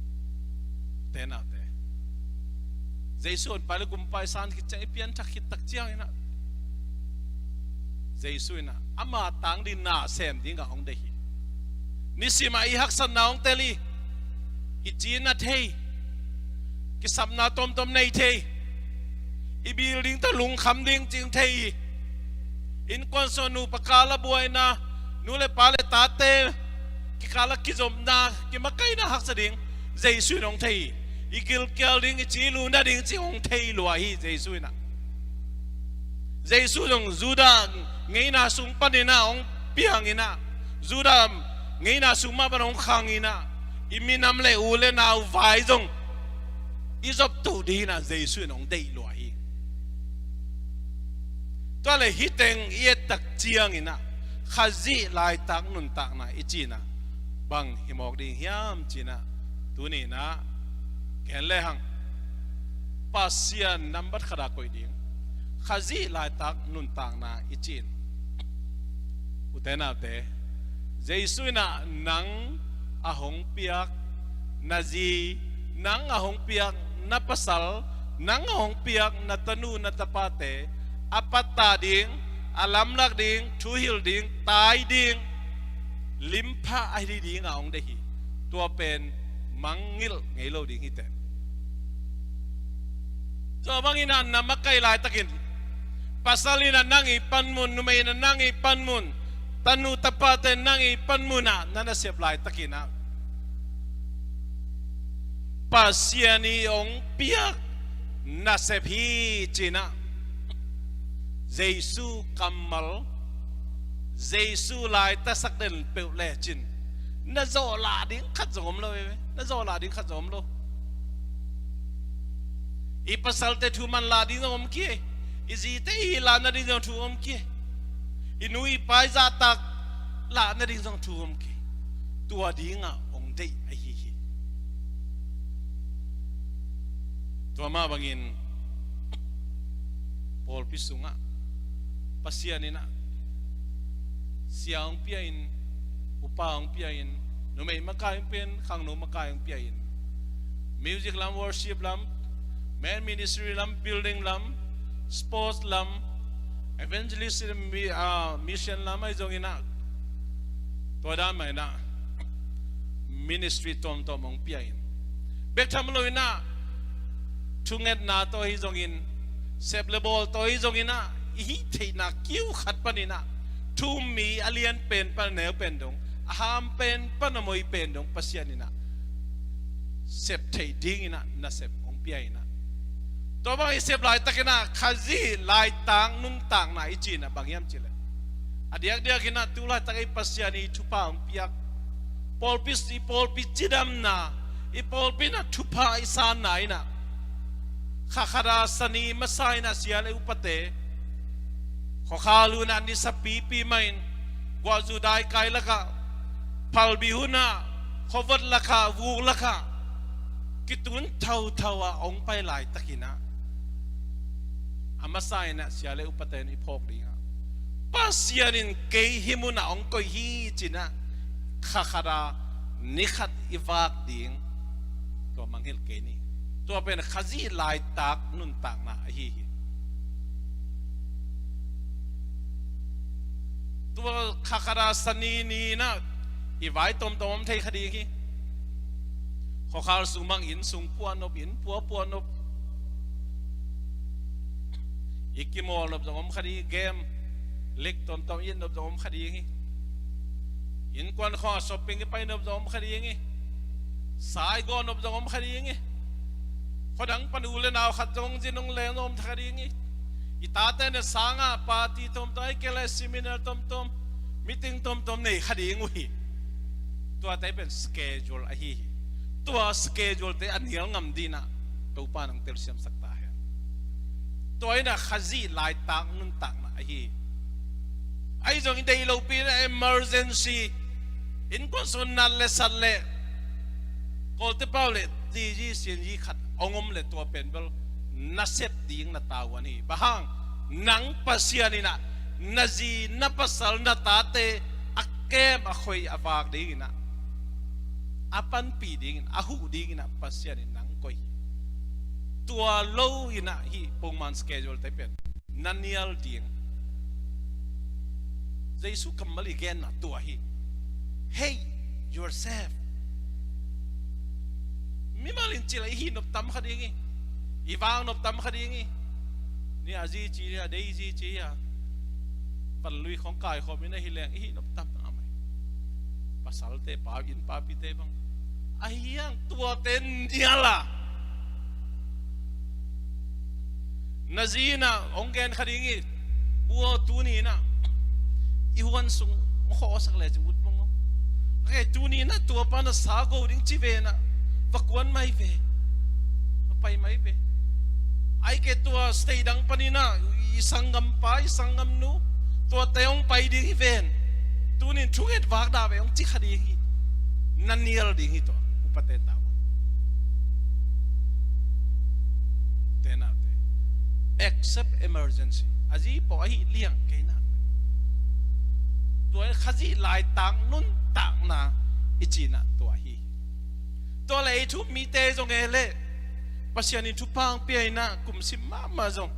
Te naute, Jesu in pai le gumpai san khit ciang i pianthak khit tak ciang inah Jesu inah ama tang ding na sem dinga hong deih hi. Nisimah i haksatna hong tel hi. I cina thei, kisapna tomtom nei thei, i building tawh lungkham ding cing thei hi. Innkuan sung nupa kala buaina, nu le pa le tate kikala kizopna, kimakaina haksa ding Jesu in hong thei hi. I gilkial ding, i ci lu nading cing hong thei lua hi Jesu inah. Jesu zong Judah ngeina sung paninah hong pianginah, Judah ngeina sung mah pan hong khanginah, i minam le u le nau vai zong i zoptuh dinginah Jesu in hong deih lua hi. Tua le hih teng i ettak cianginah Khazih laitak nuntakna i cinah bang hi mawk ding hiam cinah, tuninah gen lehang Pasian nambat khata koih ding Khazih laitak nuntakna i cin. Ute naute, Jesu inah nang a hong piak na zi, nang a hong piak na pasal, nang a hong piak na tanu na tapate a pattah ding, a lamlak ding, thuhilh ding, tai ding, limpha ahi dinga hong deih hi. Tua pen mangngilh ngei lo ding hi teh. Tua bangin ah na makai laitakin, pasal in ah nang i panmun, numei in ah nang i panmun, tanu tapate nang i panmun ah na nasep laitakin ah Pasian i hong piak nasep hi cinah Jesu kammal, Jesu laitasak den peuh lecin na zawh lah ding khat zong om lo, eh, na zawh lah ding khat zong om lo. I pasalte thu man lah ding zong om kei, i zite i lah nading zong thu om kei, i nu i pa i zahtak lah nading zong thu om kei. Tua dingah hong deih ahi hi. Tua mah bangin pawlpi sungah Pasian in ah sia hong pia in, upa hong pia in, numei makai hong pia in, khangno makai hong pia in, music lam, worship lam, men ministry lam, building lam, sports lam, evangelist, mi-, ah, mission lam ahi zongin ah, tua dan mah in ah ministry tuamtuam hong pia in, bek tham lo in ah thungetna tawh ahi zongin, sep le bawl tawh ahi zongin ah, i hih theihna kiu khat panin ah, thu um mi a lian pen pan a neu pen dong, a ham pen pan a moi pen dong Pasian in ah sep theih dingin ah nasep hong pia in ah, tua bang i sep laitakin ah Khazih laitak nuntakna i cih in ah bang hiam cih leh, a diakdiakin ah tu laitak i Pasian i thupha hong piak, pawlpi, i pawlpi cidamna, i pawlpi in ah thupha i sanna in ah, kha khat a sani masa in ah sia le upate khuakhal hun ah nisa pipi mah in, guahzu daikai lakah, phalbi hun ah khuavot lakah, vuk lakah kitun thauthau ah hong pai laitakin ah, a masa in ah sia le upate in i phawk ding ah, Pasian in kei hih mun ah hong koih hi cih in ah, kha khat a ni khat i vak ding, tua mangngilh kei ni. Tua pen Khazih laitak nuntakna ahi hi. Tua kha khat a sani ni in ah i vai tomtom om thei kha ding hi. Khuakhal sung bang inn sung puah nop, inn puah puah nop, i kimawl nop zong om kha ding hi. Game, league tomtom i et nop zong om kha ding hi. Innkuan khawng ah shopping i pai nop zong om kha ding hi. Sa i gawh nop zong om kha ding hi. Khuadang pan u le nau khat zong zin hong leng zong om kha ding hi. I tate na sangah party tomtom, ahih kei leh seminar tomtom, meeting tomtom nei kha ding uh hi. Tuate pen schedule ahi hi. Tua schedule te a nial ngam dingin ah Topa in hong telsiamsak ta hen. Tua in ah Khazih laitak nuntakna ahi hi. Ahi zongin deih lopi in ah emergency, innkuan sung nat le sat le, kawlte pau le, zizi sianzi khat hong om le tua pen bel nasep ding na tavuan hi. Bang hang? Nang Pasian in ah na zi, na pasal, na tate a kem, a khoi, a vak ding in ah, a panpih ding in, a huh ding in ah Pasian in nang koih hi. Tua lo in ah hih pongman schedule te pen na nial ding. Jesu kammal i genna tua hi. Hate yourself. Mimal in cil a i hih nop tam kha ding hi. I vak nop tam kha ding hi. Ni a zi ci hi a, dei zi ci hi a, van lui khong kai khawm in a hi leng i hih nop tam a mai. Pasalte, pa in, papite bang. Ahi hang tuate nial a, na zi in ah hong gen kha ding hi. U aw, tuni in ah i huan sung hong khawhsak le cin ut bang aw. Ai ke, tuni in ah tua pa na sa go ding ci ve in ah va kuan mai ve. Va pai mai ve. Ai ke, tua state dang panin ah i sanggampa, i sanggamnu, tuate hong pai ding hi ven. Tunin thunget vak dah ve hong ci kha ding hi. Na nial ding hi tua upate tau. Te naute, except emergency, a zi pawh ahi liang kei nak. Tua Khazih laitak nuntakna i cihna tua hi. Tua leh ei thu um mite zong e leh Pasian in thupha hong pia in ah kum sim mahmah zong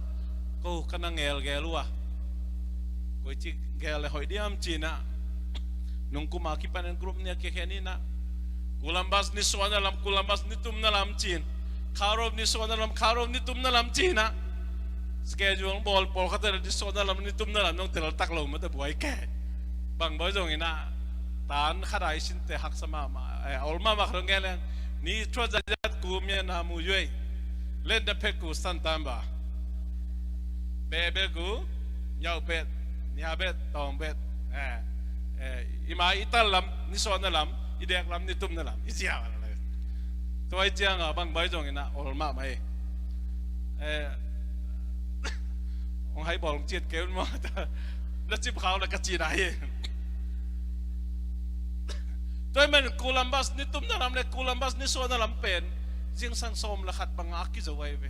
ko ka na ngelgel uh a, koici gel le hoih diam ci in ah, nung kum a kipanin group nih a kikhen in ah, Columbus ni suahna lam, Columbus ni tumna lam ci in, Kharop ni suahna lam, Kharop ni tumna lam ci in ah, schedule bawl pawlkhat ni suahna lam, ni tumna lam nong tel tak lo mah ta buai ke. Bang bawi zong in ah, tan khat a i sinte haksa mahmah, eh, a ol mahmah khat hong gen leng, ni thuat zat zat ku mia na mu yuei. Len da phet ku san tan ba. Be be ku, nyau bet, nia bet, tawng bet. Eh, eh, i mai i tal lam, ni suahna lam, i dek lam, ni tumna lam, i sia. Tua i ciang a bang bawi zong in ah ol mahmah hi. Eh, hong hai bawl hong ciat kei un maw? Na cip khau la ka cina hi. Tua i men Columbus ni tumna lam le Columbus ni suahna lam pen zingsang sawm le khat bang a kizo ahi ve.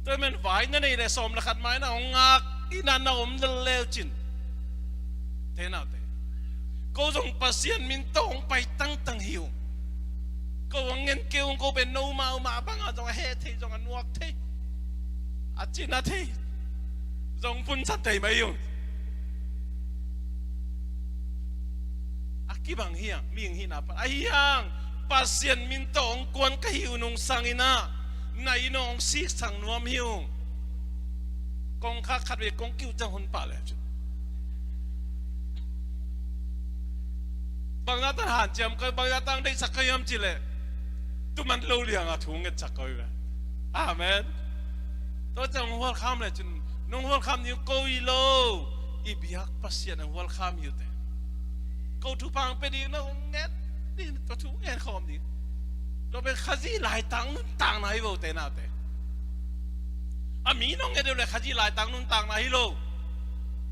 Tua i men vai na nei le sawm le khat mai na hong ngak in ah na om lel lel cin. Te naute, ko zong Pasian min tawh hong pai tangtang hi ung. Ko hong ngen kei ung, ko pen no mahmah bang a zong a heh thei, zong a nuak thei, a cina thei, zong punsan thei mai hi ung. A kibang hi hang, mihing hihna pan ahi hang, Pasian min tawh hong kuan ka hi uh nungsang in ah, na inn hong siksang nuam hi ung. Kongkhak khat vei kong kiuh ciang hun pah le cun, bang na tan hanciam ka, bang na tan deihsak ka hiam cih leh, tuman lo liang a thu ngetsak ko hi ve. Amen. Tua ciang hong hualkham le cun, nong hualkham ding ko hi lo, i biak Pasian hong hualkham hi uh te. Ko thupha hong pia ding na hong nget ding, tua thu ngen khawm ding. Tua pen Khazih laitak nuntakna hi vo te naute. A mi nong nget deuh le Khazih laitak nuntakna hi lo.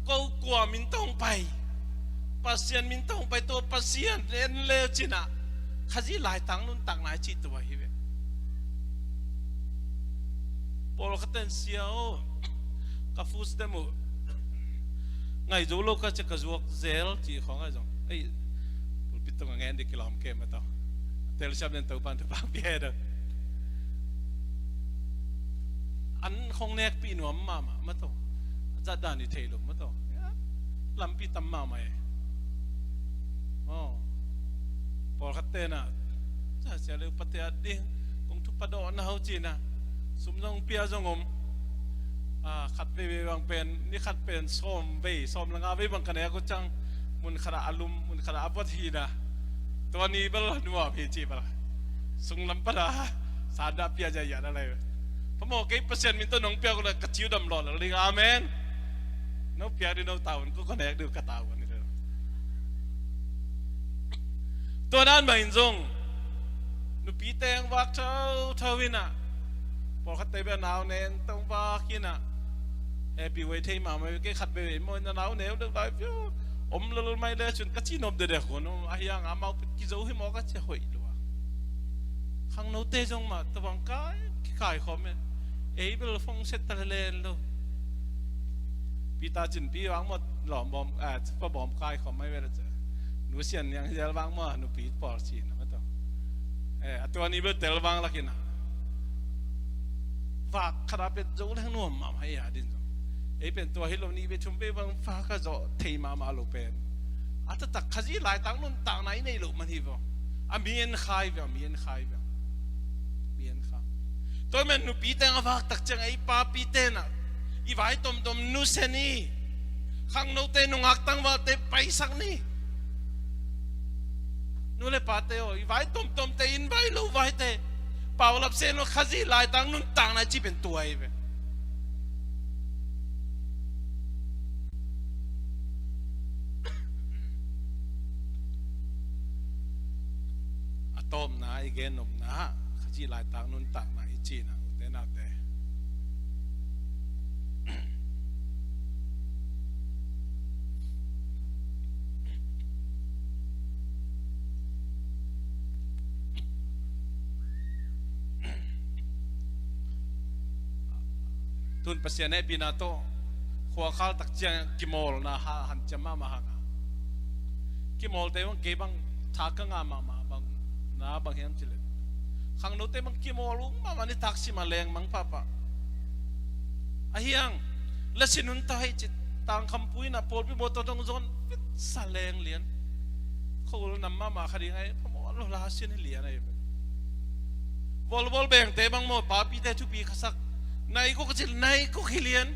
Ko kua min tawh hong pai? Pasian min tawh hong pai, tua Pasian en le cin ah Khazih laitak nuntakna hi cih tua hi ve. Pawlkhat ten sia aw, ka food stamp uh ngai zo lo ka ci a ka zuak zel ci khawng ahi zong. Ei, pulpit tungah ngen ding kilawm kei mah tawh. Telsiam den Topan thupha pia he deuh. An khong nekpih nuam mahmah mah tawh. Zat dan i theih loh mah tawh. Lampi tam mahmah e. Aw. Pawlkhat tenah, sia le upate at ding, kong thupha dawh na ho cina. Sum zong pia zong om. Ah, khat veivei bang pen, ni khat pen sawm vei, sawm le nga vei bang ka nek uh ciang, mun khatah a lum, mun khatah a vot hina. Tua ni bel nuam hi ci bel. Sunglam pana sandah pia zia zia na lai. Phamawh kei, Pasian min tawh nong piak uh le ka ciu dam lawh lel ding. Amen. No piak ding no tavuan, ko ka nek ding ka tavuan. Tua dan mah in zong nupi teng vak thotho inah, pawlkhat tei bia nau nen tong vak inah, happy way thei mahmah, kei khat bia maw, na nau neu deuh lai pio om lel mai le cun ka ci nop dede khun, ahi hang amau kizo hi maw ka ci hoih lua. Khangnote zong mah tua bang kai kikai khawm e. Ei bel phone set ta le len lo. Peter Cin Pi vang maw, lawm bawm, eh, pa bawm kai khawm mai ve la ce. Nu Sian Niang hi zel vang maw, nupi pawl cin a maw tawh. Eh, a tua ni bel tel vang lakin a. Vak khat a pet zo leng nuam mahmah hi a din zong. Ei pen tua hi lo ni ve thum ve bang vak a zawh thei mahmah lo pen. A taktak Khazih laitak nuntakna i neih loh man hi vaw. A mi en khai ve, a mi en khai ve. Mi en khai. Tua man nupi teng a vak tak ciang ei papi tenah i vai tomtom nusia ni. Khangnote nungak tangvalte paisak ni. Nu le pate aw, i vai tomtomte, in vai lo vaite, paulap sen lo Khazih laitak nuntakna i ci pen tua hi ve. A tawpna i gen nopna ah Khazih laitak nuntakna i cihna ute naute. Tun Pasian hehpihna tawh khuakhal tak ciang kimawlna ha hanciam mahmah hang a, kimawlte bang kei bang tha ka ngah mahmah bang na bang hiam cileh, khangnote bang kimawl uh mahmah ni, taksim a leng mang pahpah. Ahi hang la sin hun ta hi ci, Tangkhampui na pawlpi mawtaw tawh zawn vitsa leng lian. Khol nam mahmah kha ding ahi, phamawh lo la sin hi lian ahi. Volvol bengte bang maw, papite thupi khasak. Naikuk a cil, naikuk hi lian.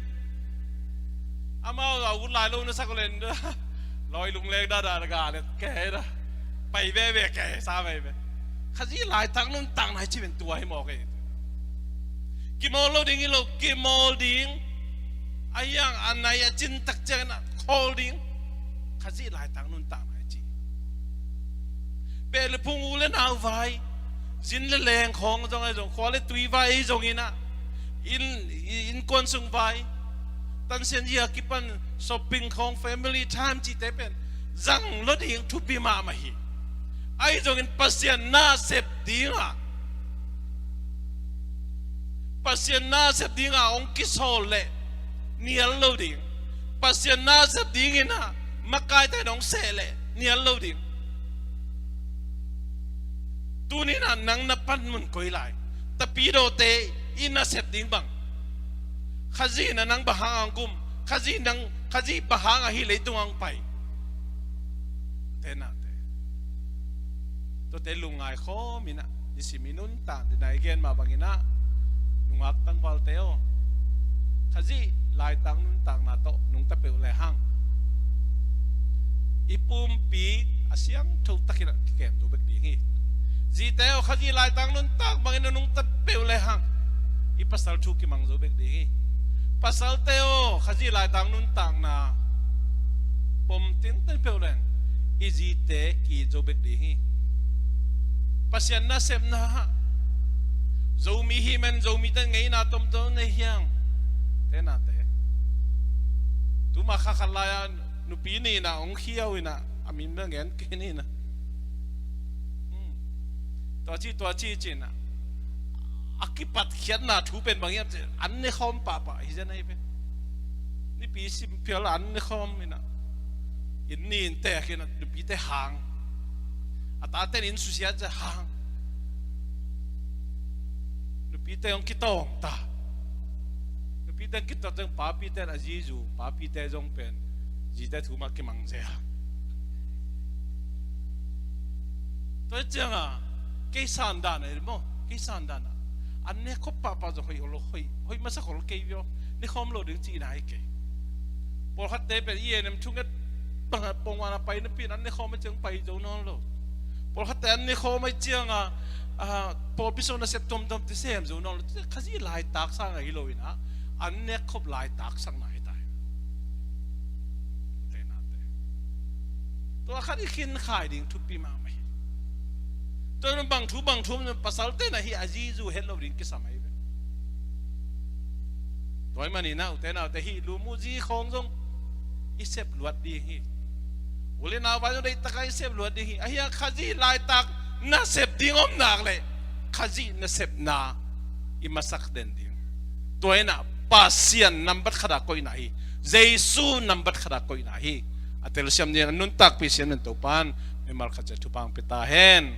Amau a ut lai lo na sak len. Lawi lungleng dada ga le kei da. Pai veve kei sa veve. Khazih laitak nuntakna i ci pen tua hi mawk ei. Kimawl lo ding hi lo, kimawl ding. Ahi hang a nai a cin tak ciangin a khawl ding. Khazih laitak nuntakna i ci. Peh le phung, u le nau vai, zin le leng khawng zong ahi zong, khua le tui vai ahi zongin ah, inn, innkuan sung vai, tansian zia kipan shopping khawng, family time cihte pen zang lo ding thupi mahmah hi. Ahi zongin Pasian na sep dingah, Pasian na sep dingah hong kisawl leh nial lo ding. Pasian na sep dingin ah makaite in hong seh leh nial lo ding. Tuni-in ah nang na panmun koi lai? Tapidawte i nasep ding bang? Khazih in ah nang bang hang hong kum? Khazih nang, Khazih bang hang ahi leitung hong pai? Te nate. Tuate lungngai khawm in ah, nisim i nuntak ding a i gen mah bangin ah, nungak tangvalte aw, Khazih laitak nuntakna tawh nungta peuh lehang i pumpi a siangtho takin ah kikem zo bek ding hi. Zite aw, Khazih laitak nuntak bangin a nungta peuh lehang i pasal thu kimang zo bek ding hi. Pasalte aw, Khazih laitak nuntakna pom tingten peuh leng i zite ki-it zo bek ding hi. Pasian nasepna ah Zomi hih man Zomite ngeina tomtom nei hiang. Te nate. Tuma kha khat lai-a nupi nih in ah hong khiau in ah, a min bel ngen kei ni in ah. Hmm. Tua ci, tua ci ci in ah, a kipatkhiatna thu pen bang hiam cih leh an ne khawm pahpah hi zen ahi ve. Nipi sim phial an ne khawm in ah, inn nih in tek in ah, nupite hang. A tate in inn susia ci hang. Nupite hong kitawng ta. Nupite hong kitawng ta, papite in a zi zu, papite zong pen zite thu mah kimang zel. Tua ciangah kei san dan ahi maw, kei san dan ah, an ne khawm pahpah zong hoih lo, hoih, hoih masa khol kei vio, ne khawm lo ding cihna hi kei. Pawlkhatte pen i A N M thunget bangah pongwan a pai napi in an ne khawm a ciang pai zo nawn lo. Pawlkhatte an ne khawm a ciangah, ah, pawlpi sung nasep tomtomte sem zo nawn lo. Khazih laitak sang ahi lo in ah, an ne khop laitak sang na hi ta hi. Ute nate. Tua khat i khin khai ding thupi mahmah hi. Tua in bang thu, bang thu, pasalte in ah hih a zi zu het lo ding kisam ahi ve. Tua ahih manin ah ute naute, hih lum uh zi khawng zong i sep luat ding hi. U le nau vai zong deihtak a i sep luat ding hi. Ahi hang Khazih laitak nasep ding om nak leh Khazih nasepna i masak den ding. Tua in ah Pasian nambat khat a koihna hi. Jesu nambat khat a koihna hi. A telsiam ding a nuntakpih siam in Topa'n mimal khat ciat thupha hong pia ta hen.